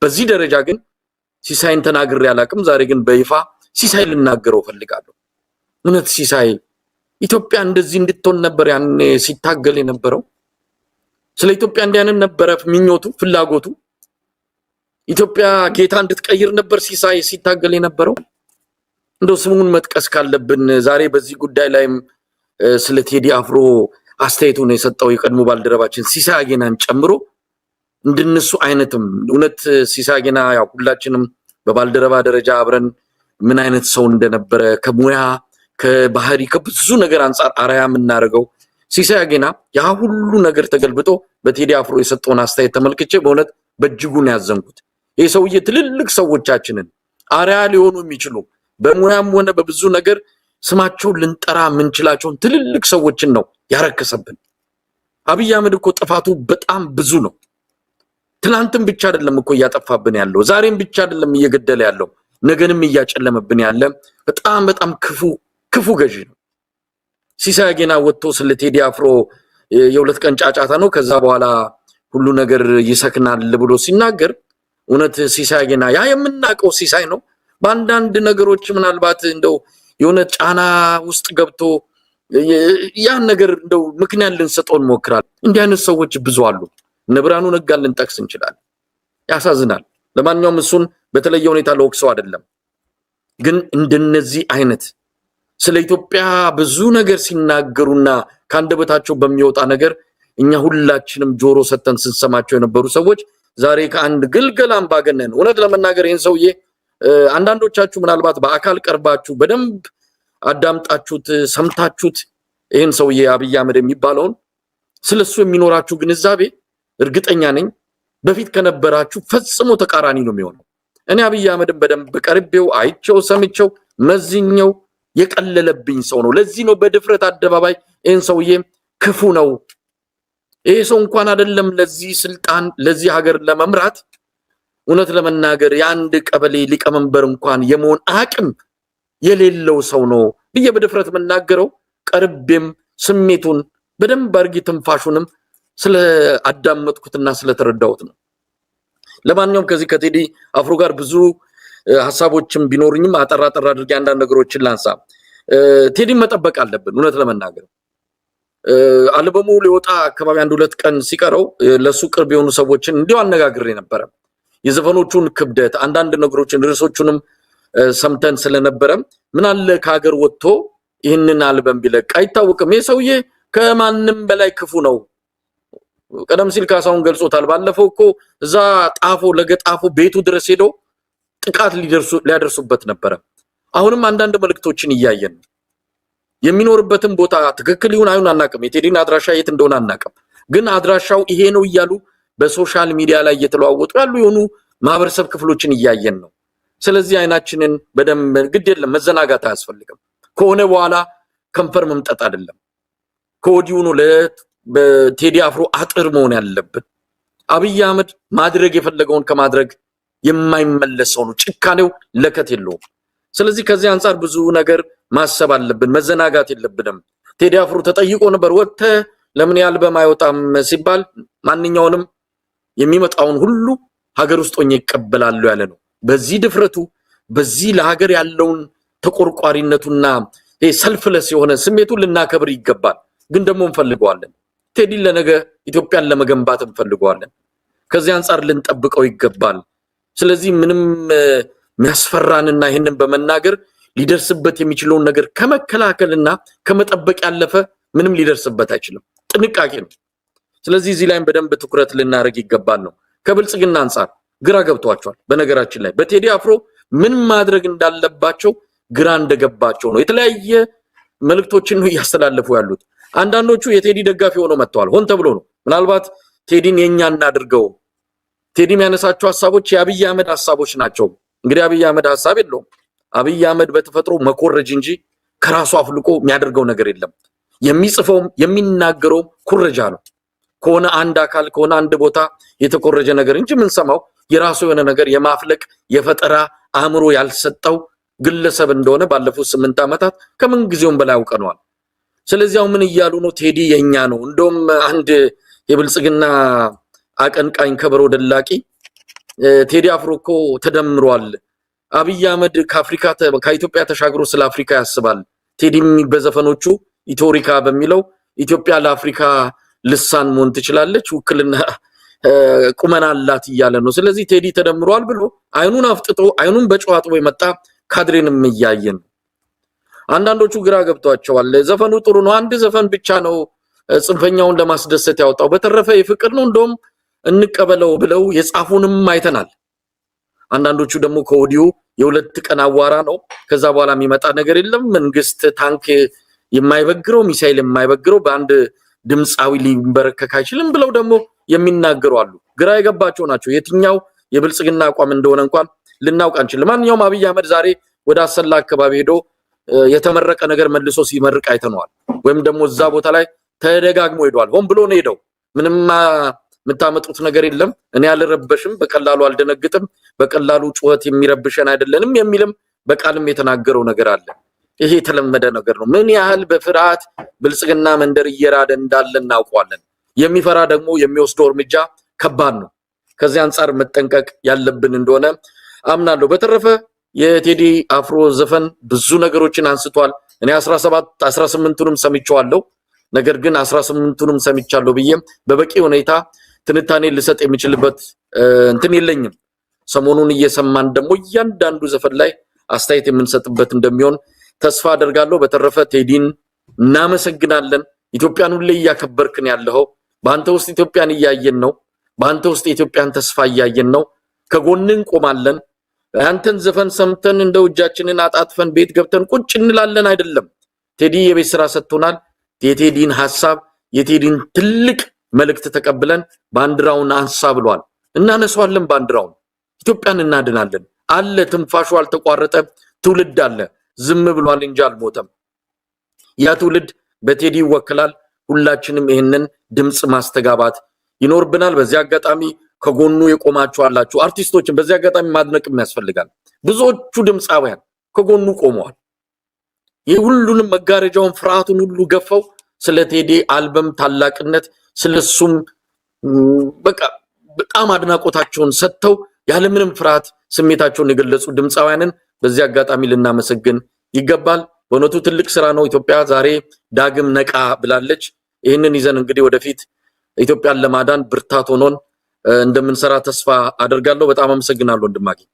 በዚህ ደረጃ ግን ሲሳይን ተናግሬ አላቅም። ዛሬ ግን በይፋ ሲሳይ ልናገረው እፈልጋለሁ። እውነት ሲሳይ ኢትዮጵያ እንደዚህ እንድትሆን ነበር ያኔ ሲታገል የነበረው? ስለ ኢትዮጵያ እንዲያንን ነበረ ምኞቱ፣ ፍላጎቱ? ኢትዮጵያ ጌታ እንድትቀይር ነበር ሲሳይ ሲታገል የነበረው? እንደው ስሙን መጥቀስ ካለብን ዛሬ በዚህ ጉዳይ ላይም ስለ ቴዲ አፍሮ አስተያየቱን የሰጠው የቀድሞ ባልደረባችን ሲሳይ አጌናን ጨምሮ እንድንሱ አይነትም፣ እውነት ሲሳይ አጌና ያው ሁላችንም በባልደረባ ደረጃ አብረን ምን አይነት ሰው እንደነበረ ከሙያ፣ ከባህሪ፣ ከብዙ ነገር አንጻር አርአያ የምናደርገው ሲሳይ አጌና ያ ሁሉ ነገር ተገልብጦ በቴዲ አፍሮ የሰጠውን አስተያየት ተመልክቼ በእውነት በእጅጉ ነው ያዘንኩት። ይህ ሰውዬ ትልልቅ ሰዎቻችንን አርአያ ሊሆኑ የሚችሉ፣ በሙያም ሆነ በብዙ ነገር ስማቸውን ልንጠራ የምንችላቸውን ትልልቅ ሰዎችን ነው ያረከሰብን። አብይ አህመድ እኮ ጥፋቱ በጣም ብዙ ነው። ትናንትም ብቻ አይደለም እኮ እያጠፋብን ያለው፣ ዛሬም ብቻ አይደለም እየገደለ ያለው፣ ነገንም እያጨለመብን ያለ በጣም በጣም ክፉ ክፉ ገዢ ነው። ሲሳይ አጌና ወጥቶ ስለ ቴዲ አፍሮ የ2 ቀን ጫጫታ ነው፣ ከዛ በኋላ ሁሉ ነገር ይሰክናል ብሎ ሲናገር እውነት ሲሳይ አጌና ያ የምናውቀው ሲሳይ ነው? በአንዳንድ ነገሮች ምናልባት እንደው የሆነ ጫና ውስጥ ገብቶ ያን ነገር እንደው ምክንያት ልንሰጠው እንሞክራለን። እንዲህ አይነት ሰዎች ብዙ አሉ። እነ ብርሃኑ ነጋን ልንጠቅስ እንችላለን። ያሳዝናል። ለማንኛውም እሱን በተለየ ሁኔታ ለወቅሰው አይደለም፣ ግን እንደነዚህ አይነት ስለ ኢትዮጵያ ብዙ ነገር ሲናገሩና ከአንደበታቸው በሚወጣ ነገር እኛ ሁላችንም ጆሮ ሰጥተን ስንሰማቸው የነበሩ ሰዎች ዛሬ ከአንድ ግልገል አምባገነን፣ እውነት ለመናገር ይህን ሰውዬ አንዳንዶቻችሁ ምናልባት በአካል ቀርባችሁ በደንብ አዳምጣችሁት፣ ሰምታችሁት ይህን ሰውዬ አብይ አህመድ የሚባለውን ስለሱ የሚኖራችሁ ግንዛቤ እርግጠኛ ነኝ በፊት ከነበራችሁ ፈጽሞ ተቃራኒ ነው የሚሆነው። እኔ አብይ አህመድን በደንብ ቀርቤው፣ አይቼው፣ ሰምቼው፣ መዝኘው የቀለለብኝ ሰው ነው። ለዚህ ነው በድፍረት አደባባይ ይህን ሰውዬ ክፉ ነው፣ ይሄ ሰው እንኳን አይደለም ለዚህ ስልጣን ለዚህ ሀገር ለመምራት፣ እውነት ለመናገር የአንድ ቀበሌ ሊቀመንበር እንኳን የመሆን አቅም የሌለው ሰው ነው ብዬ በድፍረት የምናገረው ቀርቤም ስሜቱን በደንብ አድርጌ ትንፋሹንም ስለ አዳመጥኩትና ስለተረዳሁት ነው። ለማንኛውም ከዚህ ከቴዲ አፍሮ ጋር ብዙ ሀሳቦችም ቢኖሩኝም አጠር አጠር አድርጌ አንዳንድ ነገሮችን ላንሳ። ቴዲን መጠበቅ አለብን። እውነት ለመናገር አልበሙ ሊወጣ አካባቢ አንድ ሁለት ቀን ሲቀረው ለሱ ቅርብ የሆኑ ሰዎችን እንዲሁ አነጋግሬ ነበረ። የዘፈኖቹን ክብደት፣ አንዳንድ ነገሮችን፣ ርዕሶቹንም ሰምተን ስለነበረ ምን አለ ከሀገር ወጥቶ ይህንን አልበም ቢለቅ፣ አይታወቅም። ይህ ሰውዬ ከማንም በላይ ክፉ ነው። ቀደም ሲል ካሳሁን ገልጾታል። ባለፈው እኮ እዛ ጣፎ ለገጣፎ ቤቱ ድረስ ሄዶ ጥቃት ሊያደርሱበት ነበረ። አሁንም አንዳንድ መልእክቶችን እያየን ነው። የሚኖርበትን ቦታ ትክክል ይሁን አይሁን አናውቅም። የቴዲን አድራሻ የት እንደሆነ አናውቅም። ግን አድራሻው ይሄ ነው እያሉ በ social media ላይ እየተለዋወጡ ያሉ የሆኑ ማህበረሰብ ክፍሎችን እያየን ነው። ስለዚህ አይናችንን በደንብ፣ ግድ የለም መዘናጋት አያስፈልግም። ከሆነ በኋላ ከንፈር መምጠጥ አይደለም። ከወዲሁ ነው በቴዲ አፍሮ አጥር መሆን ያለብን። አብይ አህመድ ማድረግ የፈለገውን ከማድረግ የማይመለስ ሰው ነው። ጭካኔው ለከት የለውም። ስለዚህ ከዚህ አንጻር ብዙ ነገር ማሰብ አለብን፣ መዘናጋት የለብንም። ቴዲ አፍሮ ተጠይቆ ነበር፣ ወጥተህ ለምን የአልበም አይወጣም ሲባል ማንኛውንም የሚመጣውን ሁሉ ሀገር ውስጥ ሆኜ ይቀበላሉ ያለ ነው። በዚህ ድፍረቱ፣ በዚህ ለሀገር ያለውን ተቆርቋሪነቱና selfless የሆነ ስሜቱን ልናከብር ይገባል። ግን ደግሞ እንፈልገዋለን። ቴዲን ለነገ ኢትዮጵያን ለመገንባት እንፈልገዋለን። ከዚህ አንጻር ልንጠብቀው ይገባል። ስለዚህ ምንም የሚያስፈራንና ይህንን በመናገር ሊደርስበት የሚችለውን ነገር ከመከላከልና ከመጠበቅ ያለፈ ምንም ሊደርስበት አይችልም። ጥንቃቄ ነው። ስለዚህ እዚህ ላይም በደንብ ትኩረት ልናደርግ ይገባል ነው። ከብልጽግና አንጻር ግራ ገብቷቸዋል። በነገራችን ላይ በቴዲ አፍሮ ምን ማድረግ እንዳለባቸው ግራ እንደገባቸው ነው። የተለያየ መልእክቶችን ነው እያስተላለፉ ያሉት። አንዳንዶቹ የቴዲ ደጋፊ ሆነው መጥተዋል። ሆን ተብሎ ነው። ምናልባት ቴዲን የኛ እናድርገው። ቴዲ የሚያነሳቸው ሀሳቦች የአብይ አህመድ ሀሳቦች ናቸው። እንግዲህ አብይ አህመድ ሀሳብ የለውም። አብይ አህመድ በተፈጥሮ መኮረጅ እንጂ ከራሱ አፍልቆ የሚያደርገው ነገር የለም። የሚጽፈውም የሚናገረውም ኩረጃ ነው። ከሆነ አንድ አካል፣ ከሆነ አንድ ቦታ የተኮረጀ ነገር እንጂ የምንሰማው የራሱ የሆነ ነገር የማፍለቅ የፈጠራ አእምሮ ያልሰጠው ግለሰብ እንደሆነ ባለፉት 8 ዓመታት ከምን ጊዜውም በላይ አውቀነዋል። ስለዚህ አሁን ምን እያሉ ነው? ቴዲ የኛ ነው። እንደውም አንድ የብልጽግና አቀንቃኝ ከበሮ ደላቂ ቴዲ አፍሮ እኮ ተደምሯል። አብይ አህመድ ከአፍሪካ ከኢትዮጵያ ተሻግሮ ስለ አፍሪካ ያስባል። ቴዲም በዘፈኖቹ ኢቶሪካ በሚለው ኢትዮጵያ ለአፍሪካ ልሳን መሆን ትችላለች፣ ውክልና ቁመና አላት እያለ ነው። ስለዚህ ቴዲ ተደምሯል ብሎ አይኑን አፍጥጦ አይኑን በጨው አጥቦ የመጣ ካድሬንም እያየን ነው። አንዳንዶቹ ግራ ገብቷቸዋል። ዘፈኑ ጥሩ ነው፣ አንድ ዘፈን ብቻ ነው ጽንፈኛውን ለማስደሰት ያወጣው፣ በተረፈ የፍቅር ነው፣ እንደውም እንቀበለው ብለው የጻፉንም አይተናል። አንዳንዶቹ ደግሞ ከወዲሁ የሁለት ቀን አዋራ ነው፣ ከዛ በኋላ የሚመጣ ነገር የለም፣ መንግስት ታንክ የማይበግረው ሚሳይል የማይበግረው በአንድ ድምፃዊ ሊንበረከክ አይችልም ብለው ደግሞ የሚናገሩ አሉ። ግራ የገባቸው ናቸው። የትኛው የብልጽግና አቋም እንደሆነ እንኳን ልናውቅ አንችልም። ማንኛውም አብይ አህመድ ዛሬ ወደ አሰላ አካባቢ ሄዶ የተመረቀ ነገር መልሶ ሲመርቅ አይተነዋል። ወይም ደግሞ እዛ ቦታ ላይ ተደጋግሞ ሄዷል። ሆን ብሎ ነው ሄደው። ምንም የምታመጡት ነገር የለም፣ እኔ አልረበሽም፣ በቀላሉ አልደነግጥም፣ በቀላሉ ጩኸት የሚረብሸን አይደለንም የሚልም በቃልም የተናገረው ነገር አለ። ይሄ የተለመደ ነገር ነው። ምን ያህል በፍርሃት ብልጽግና መንደር እየራደ እንዳለ እናውቀዋለን። የሚፈራ ደግሞ የሚወስደው እርምጃ ከባድ ነው። ከዚህ አንጻር መጠንቀቅ ያለብን እንደሆነ አምናለሁ። በተረፈ የቴዲ አፍሮ ዘፈን ብዙ ነገሮችን አንስቷል። እኔ 17 18ቱንም ሰምቼዋለሁ። ነገር ግን 18ቱንም ሰምቻለሁ ብዬም በበቂ ሁኔታ ትንታኔ ልሰጥ የሚችልበት እንትን የለኝም። ሰሞኑን እየሰማን ደግሞ እያንዳንዱ ዘፈን ላይ አስተያየት የምንሰጥበት እንደሚሆን ተስፋ አደርጋለሁ። በተረፈ ቴዲን እናመሰግናለን። ኢትዮጵያን ሁሌ እያከበርክን ያለኸው በአንተ ውስጥ ኢትዮጵያን እያየን ነው። በአንተ ውስጥ የኢትዮጵያን ተስፋ እያየን ነው። ከጎን እንቆማለን። አንተን ዘፈን ሰምተን እንደው እጃችንን አጣጥፈን ቤት ገብተን ቁጭ እንላለን አይደለም። ቴዲ የቤት ስራ ሰጥቶናል። የቴዲን ሐሳብ የቴዲን ትልቅ መልእክት ተቀብለን ባንዲራውን አንሳ ብሏል። እናነሳዋለን ባንዲራውን። ኢትዮጵያን እናድናለን። አለ ትንፋሹ አልተቋረጠ ትውልድ አለ። ዝም ብሏል እንጂ አልሞተም። ያ ትውልድ በቴዲ ይወክላል። ሁላችንም ይህንን ድምፅ ማስተጋባት ይኖርብናል። በዚህ አጋጣሚ ከጎኑ የቆማችሁ አላችሁ አርቲስቶችን በዚህ አጋጣሚ ማድነቅም ያስፈልጋል። ብዙዎቹ ድምፃውያን ከጎኑ ቆመዋል። የሁሉንም መጋረጃውን ፍርሃቱን ሁሉ ገፈው ስለ ቴዲ አልበም ታላቅነት ስለሱም በቃ በጣም አድናቆታቸውን ሰጥተው ያለምንም ፍርሃት ስሜታቸውን የገለጹ ድምፃውያንን በዚህ አጋጣሚ ልናመሰግን ይገባል። በእውነቱ ትልቅ ስራ ነው። ኢትዮጵያ ዛሬ ዳግም ነቃ ብላለች። ይህንን ይዘን እንግዲህ ወደፊት ኢትዮጵያን ለማዳን ብርታት ሆኖን እንደምንሰራ ተስፋ አደርጋለሁ። በጣም አመሰግናለሁ ወንድማገኝ።